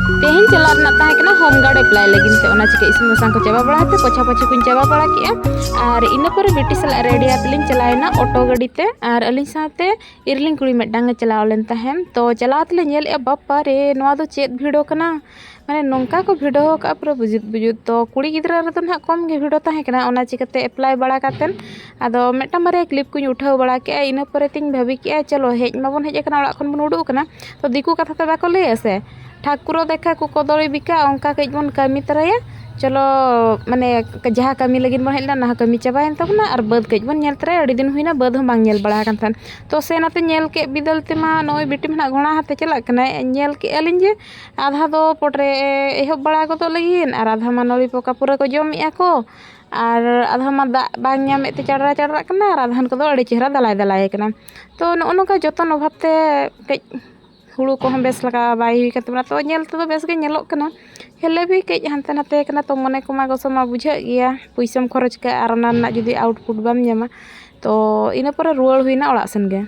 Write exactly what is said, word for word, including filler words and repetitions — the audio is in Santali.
ᱛᱮᱦᱮᱧ ᱪᱟᱞᱟᱜ ᱨᱮᱱᱟᱜ ᱛᱟᱦᱮᱸ ᱠᱟᱱᱟ ᱦᱳᱢ ᱜᱟᱨᱰ ᱮᱯᱞᱟᱭ ᱞᱟᱹᱜᱤᱫ ᱛᱮ, ᱚᱱᱟ ᱪᱤᱠᱟᱹ ᱤᱥᱤᱱ ᱵᱟᱥᱟᱝ ᱠᱚ ᱪᱟᱵᱟ ᱵᱟᱲᱟ ᱠᱟᱛᱮ, ᱯᱚᱪᱷᱟ ᱯᱚᱪᱷᱤ ᱠᱚᱧ ᱪᱟᱵᱟ ᱵᱟᱲᱟ ᱠᱮᱜᱼᱟ᱾ ᱟᱨ ᱤᱱᱟᱹ ᱯᱚᱨᱮ ᱵᱤᱴᱤ ᱥᱟᱞᱟᱜ ᱨᱮᱰᱤ ᱟᱛᱮ ᱞᱤᱧ ᱪᱟᱞᱟᱣᱮᱱᱟ ᱚᱴᱳ ᱜᱟᱹᱰᱤ ᱛᱮ, ᱟᱨ ᱟᱹᱞᱤᱧ ᱥᱟᱶᱛᱮ ᱤᱨᱤᱞᱤᱧ ᱠᱩᱲᱤ ᱢᱤᱫᱴᱟᱝ ᱮ ᱪᱟᱞᱟᱣ ᱞᱮᱱ ᱛᱟᱦᱮᱸᱱ᱾ ᱛᱚ ᱪᱟᱞᱟᱣ ᱛᱮᱞᱮ ᱧᱮᱞᱮᱜᱼᱟ, ᱵᱟᱯᱟ ᱨᱮ, ᱱᱚᱣᱟ ᱫᱚ ᱪᱮᱫ ᱵᱷᱤᱲ ᱠᱟᱱᱟ, ᱢᱟᱱᱮ ᱱᱚᱝᱠᱟ ᱠᱚ ᱵᱷᱤᱲ ᱟᱠᱟᱫᱼᱟ ᱯᱩᱨᱟᱹ ᱵᱩᱡᱩᱫ ᱵᱩᱡᱩᱫ᱾ ᱛᱚ ᱠᱩᱲᱤ ᱜᱤᱫᱽᱨᱟᱹ ᱨᱮᱫᱚ ᱱᱟᱦᱟᱜ ᱠᱚᱢ ᱜᱮ ᱵᱷᱤᱲ ᱛᱟᱦᱮᱸ ᱠᱟᱱᱟ, ᱚᱱᱟ ᱪᱤᱠᱟᱹᱛᱮ ᱮᱯᱞᱟᱭ ᱵᱟᱲᱟ ᱠᱟᱛᱮᱫ ᱟᱫᱚ ᱢᱤᱫᱴᱟᱝ ᱵᱟᱨᱭᱟ ᱠᱞᱤᱯ ᱠᱚᱧ ᱩᱴᱷᱟᱹᱣ ᱵᱟᱲᱟ ᱠᱮᱜᱼᱟ᱾ ᱤᱱᱟᱹ ᱯᱚᱨᱮ ᱛᱤᱧ ᱵᱷᱟᱹᱵᱤ ᱠᱮᱜᱼᱟ, ᱪᱚᱞᱚ ᱦᱮᱡ ᱢᱟᱵᱚᱱ ᱦᱮᱡ ᱟᱠᱟᱱᱟ, ᱚᱲᱟᱜ ᱠᱷᱚᱱ ᱵᱚᱱ ᱩᱰᱩᱠ ᱟᱠᱟᱱᱟ, ᱛᱚ ᱫᱤᱠᱩ ᱠᱟᱛᱷᱟ ᱛᱮ ᱵᱟᱠᱚ ᱞᱟᱹᱭᱟ ᱥᱮ, ᱴᱷᱟᱠᱩᱨᱚ ᱫᱮᱠᱷᱟ ᱠᱚ ᱠᱚᱫᱚᱞᱤ ᱵᱤᱠᱟ, ᱚᱱᱠᱟ ᱠᱟᱹᱡ ᱵᱚᱱ ᱠᱟᱹᱢᱤ ᱛᱟᱨᱟᱭᱟ᱾ ᱪᱚᱞᱚ, ᱢᱟᱱᱮ ᱡᱟᱦᱟᱸ ᱠᱟᱹᱢᱤ ᱞᱟᱹᱜᱤᱫ ᱵᱚᱱ ᱦᱮᱡ ᱞᱮᱱᱟ, ᱚᱱᱟ ᱦᱚᱸ ᱠᱟᱹᱢᱤ ᱪᱟᱵᱟᱭᱮᱱ ᱛᱟᱵᱚᱱᱟ, ᱟᱨ ᱵᱟᱹᱫᱽ ᱠᱟᱹᱡ ᱵᱚᱱ ᱧᱮᱞ ᱛᱟᱨᱟᱭᱟ, ᱟᱹᱰᱤ ᱫᱤᱱ ᱦᱩᱭᱱᱟ ᱵᱟᱹᱫᱽ ᱦᱚᱸ ᱵᱟᱝ ᱧᱮᱞ ᱵᱟᱲᱟ ᱟᱠᱟᱱ ᱛᱟᱦᱮᱸᱫ᱾ ᱛᱚ ᱥᱮ ᱱᱟᱛᱮ ᱧᱮᱞ ᱠᱮᱫ ᱵᱤᱫᱟᱹᱞ ᱛᱮᱢᱟ ᱱᱚᱜᱼᱚᱭ ᱵᱤᱴᱤ ᱢᱟ ᱱᱟᱦᱟᱜ ᱜᱷᱚᱲᱟ ᱟᱛᱮ ᱪᱟᱞᱟᱜ ᱠᱟᱱᱟᱭ, ᱧᱮᱞ ᱠᱮᱜᱼᱟ ᱞᱤᱧ ᱡᱮ ᱟᱫᱷᱟ ᱫᱚ ᱯᱚᱴᱨᱮ ᱮᱦᱚᱵ ᱵᱟᱲᱟ ᱜᱚᱫᱚᱜ ᱞᱟᱹᱜᱤᱫ, ᱟᱨ ᱟᱫᱷᱟ ᱢᱟ ᱱᱚᱞᱤ ᱯᱚᱠᱟ ᱯᱩᱨᱟᱹ ᱠᱚ ᱡᱚᱢᱮᱜᱼᱟ ᱠᱚ, ᱟᱨ ᱟᱫᱷᱟ ᱢᱟ ᱫᱟᱜ ᱵᱟᱝ ᱧᱟᱢᱮᱫ ᱛᱮ ᱪᱟᱰᱨᱟ ᱪᱟᱰᱨᱟᱜ ᱠᱟᱱᱟ, ᱟᱨ ᱟᱫᱷᱟᱱ ᱠᱚᱫᱚ ᱟᱹᱰᱤ ᱪᱮᱦᱨᱟ ᱫᱟᱞᱟᱭ ᱫᱟᱞᱟᱭ ᱠᱟᱱᱟ᱾ ᱛᱚ ᱱᱚᱜᱼᱚ ᱱᱚᱝᱠᱟ ᱡᱚᱛᱚᱱ ᱚᱵᱷᱟᱵ ᱛᱮ ᱠᱟᱹᱡ ᱦᱩᱲᱩ ᱠᱚᱦᱚᱸ ᱵᱮᱥ ᱞᱮᱠᱟ ᱵᱟᱭ ᱦᱩᱭ ᱠᱟᱱ ᱛᱟᱵᱚᱱᱟ᱾ ᱛᱚ ᱧᱮᱞ ᱛᱮᱫᱚ ᱵᱮᱥ ᱜᱮ ᱧᱮᱞᱚᱜ ᱠᱟᱱᱟ, ᱦᱮᱞᱮ ᱵᱤ ᱠᱟᱹᱡ ᱦᱟᱱᱛᱮ ᱱᱟᱛᱮ ᱠᱟᱱᱟ᱾ ᱛᱚ ᱢᱚᱱᱮ ᱠᱚᱢᱟ ᱜᱚᱥᱚ ᱢᱟ ᱵᱩᱡᱷᱟᱹᱜ ᱜᱮᱭᱟ, ᱯᱩᱭᱥᱟᱹᱢ ᱠᱷᱚᱨᱚᱪ ᱠᱟᱜᱼᱟ ᱟᱨ ᱚᱱᱟ ᱨᱮᱱᱟᱜ ᱡᱩᱫᱤ ᱟᱣᱩᱴᱯᱩᱴ ᱵᱟᱢ ᱧᱟᱢᱟ᱾ ᱛᱚ ᱤᱱᱟᱹ ᱯᱚᱨᱮ ᱨᱩᱣᱟᱹᱲ ᱦᱩᱭᱱᱟ ᱚᱲᱟᱜ ᱥᱮᱱ ᱜᱮ᱾